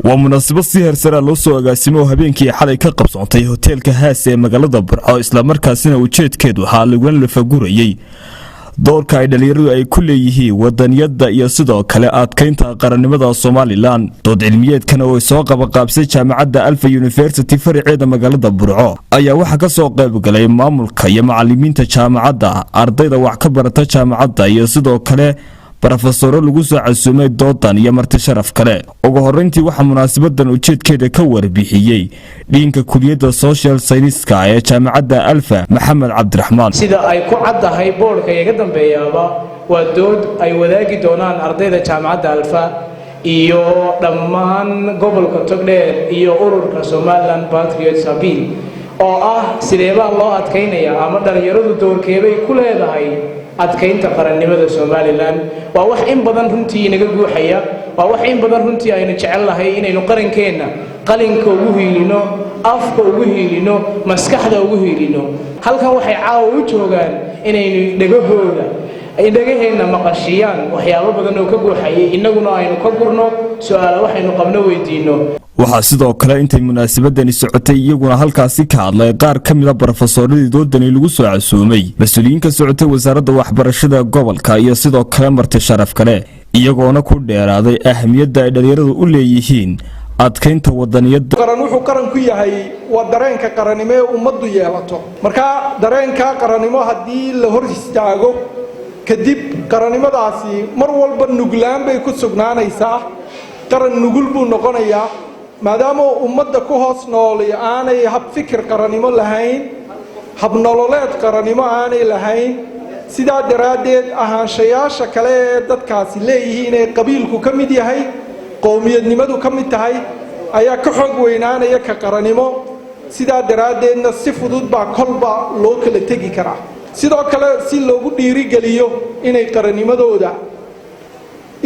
Waa munaasabad si heersaraa loo soo agaasimo oo habeenkii xalay ka qabsoontay hoteelka Haas ee magaalada Burco, islamarkaasina ujeedkeedu ahaa laguna lafagurayey doorka ay dhalinyaradu ay ku leeyihiin wadaniyadda iyo sidoo kale adkaynta qarannimada Somaliland. Dood cilmiyeedkan oo ay soo qabaqaabsay jaamacadda Alfa University faraceeda magaalada Burco ayaa waxaa ka soo qaybgalay maamulka iyo macalimiinta jaamacadda, ardayda wax ka barata jaamacadda iyo sidoo kale barofesoro lagu soo casuumay doodan iyo marti sharaf kale. Ugu horeyntii waxaa munaasabadan ujeedkeeda ka warbixiyey dean-ka kuliyadda social science-ka ee jaamacadda Alfa, Maxamed Cabdiraxmaan. Sida ay ku caddahay boodhka iga dambeeyaaba, waa dood ay wadaagi doonaan ardayda jaamacadda Alfa iyo dhammaan gobolka Togdheer iyo ururka Somaliland Patriots Appeal, oo ah sideebaa loo adkaynaya ama dhallinyaradu doorkeebay ku leedahay adkaynta qarannimada Somaliland. Waa wax in badan runtii inaga guuxaya, waa wax in badan runtii aynu jecel nahay inaynu qarankeenna qalinka ugu hiilino, afka ugu hiilino, maskaxda ugu hiilino. Halkan waxay caawa u joogaan inaynu dhegahooda, dhegaheenna maqashiyaan waxyaabo badan oo ka guuxayay, innaguna aynu ka gurno su-aala waxaynu qabno weydiinno. Waxaa sidoo kale intay munaasabadani socotay iyaguna halkaasi ka hadlay qaar ka mida barofesoradii doodani lagu soo casuumay, mas-uuliyiin ka socotay wasaaradda waxbarashada gobolka iyo sidoo kale marti sharaf kale, iyagoona ku dheeraaday ahmiyadda ay dhalinyaradu u leeyihiin adkaynta wadaniyadda. Qaran wuxuu qaran ku yahay waa dareenka qarannimo ee ummaddu yeelato. Marka dareenka qarannimo haddii la hor istaago, kadib qarannimadaasi mar walba nuglaan bay ku sugnaanaysaa, qaran nugul buu noqonayaa, maadaama ummadda ku hoos nooli aanay hab fikir qarannimo lahayn, hab nololeed qarannimo aanay lahayn. Sidaa daraaddeed ahaanshayaasha kale ee dadkaasi leeyihiin ee qabiilku ka mid yahay, qowmiyadnimadu ka mid tahay, ayaa ka xoog weynaanaya ka qarannimo. Sidaa daraaddeedna si fudud baa kolba loo kala tegi karaa. Sidoo kale, si loogu dhiirigeliyo inay qarannimadooda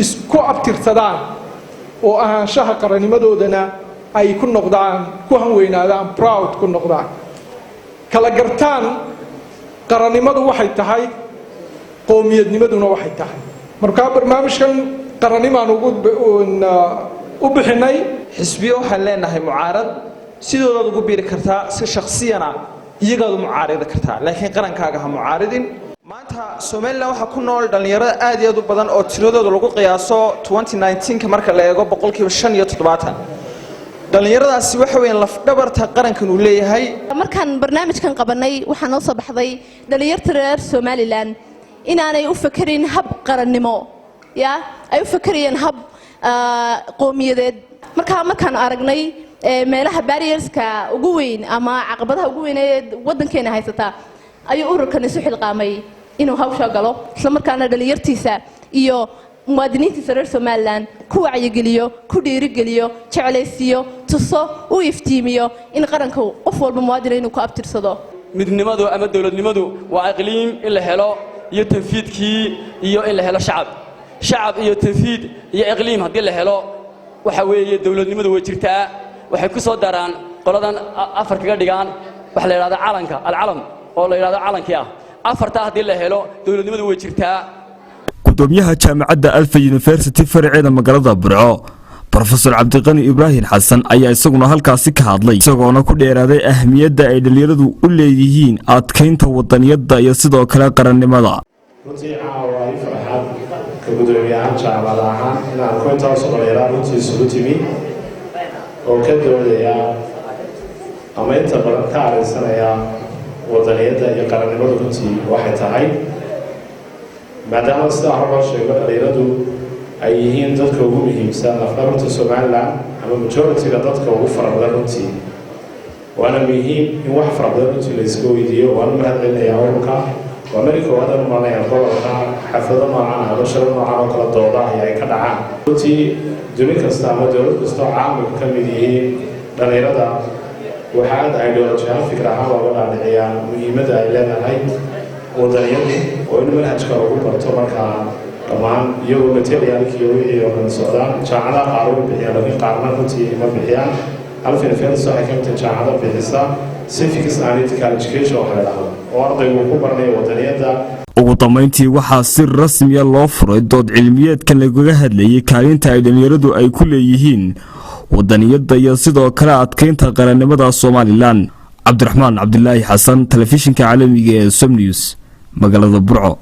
isku abtirsadaan oo ahaanshaha qarannimadoodana ay ku noqdaan, ku hanweynaadaan, proud ku noqdaan, kala gartaan qarannimadu waxay tahay, qowmiyadnimaduna waxay tahay. Markaa barnaamijkan qarannimaan ugu u bixinay. Xisbiyo waxaan leenahay mucaarad, sidoodaad ugu biiri kartaa, si shaksiyana iyagaad u mucaaridi kartaa, laakiin qarankaaga ha mucaaridin. Maanta Somaliland waxaa ku nool dhallinyarada aad iyo aad u badan oo tiradooda lagu qiyaaso 2019ka marka la eego 75%. Dhallinyaradaasi waxa weeyaan lafdhabarta qarankan uu leeyahay. Markaan barnaamijkan qabanay, waxaa noo soo baxday dhallinyarta reer Somaliland inaanay u fakerin hab qarannimo, ya ay u fakerayeen hab qowmiyadeed. Markaa markaan aragnay meelaha barriers-ka ugu weyn ama caqabadaha ugu weyn ee waddankeena haysataa, ayuu ururkan isu xilqaamay inuu hawsha galo, islamarkaana dhallinyartiisa iyo muwaadiniintiisa reer Somaliland ku wacyigeliyo, ku dhiirigeliyo, jeclaysiiyo, tuso, u iftiimiyo in qaranka qof walba muwaadina inuu ku abtirsado. Midnimadu ama dowladnimadu waa iqliim in la helo iyo tanfiidkii iyo in la helo shacab. Shacab iyo tanfiid iyo iqliim haddii la helo, waxa weeye dowladnimadu way jirtaa. Waxay ku soo daraan qoladan afar kaga dhigaan waxa la yidhahda calanka, alcalam, oo la yidhahdo calankii ah. Afartaa haddii la helo, dowladnimadu way jirtaa. Gudoomiyaha jaamacadda Alfa University faraceeda magaalada Burco, Brofesor Cabdiqani Ibraahim Xasan, ayaa isaguna halkaasi ka hadlay, isagoona ku dheeraaday ahmiyadda ay dhalinyaradu u leeyihiin adkaynta wadaniyadda iyo sidoo kale qarannimada. Runtii caawa i farxad ka gudoomiye ahaan jaamacad ahaan inaan ku intaasoo dhalinyaraan runtii isugu timi oo ka doodaya ama inta badan ka araysanaya wadaniyadda iyo qarannimadu runtii waxay tahay, maadaama sida hore loo sheego dhalinyaradu ay yihiin dadka ugu muhiimsan, lafdhabarta Somaliland ama majority-ga dadka ugu fara badan runtii. Waana muhiim in wax fara badan runtii la iska weydiiyo. Waana mahad celinayaa ururka. Waa mari koowaad aan umalanaya gobolka xaflado noocan ama shiro noocan oo kala dooda ay ay ka dhacaan. Runtii duni kasta ama dowlad kasta oo caalamka ka mid yihiin, dhalinyarada waxaa aad ideology ahaan, fikir ahaan looga dhaadhiciyaa muhiimadda ay leedahay wadaniyadu, oo in manhajka lagu barto. Markaa dhammaan iyagoo material-kii wixii oo dhan socdaan, jaamacadaha qaar way bixiyaan, laakiin qaarna runtii ma bixiyaan. Alfa University waxay ka mid tahay jaamacada bixisa civics and ethical education waxa la dhahdo, oo ardaygu ku baranayo wadaniyadda. Ugu dambayntii waxaa si rasmiya loo furay dood cilmiyeedkan lagaga hadlayay kaalinta ay dhalinyaradu ay ku leeyihiin. Wadaniyadda iyo sidoo kale adkeynta qarannimada Somalilan. Cabdiraxmaan Cabdilaahi Xasan, telefishinka caalamiga ee Somnews, magaalada Burco.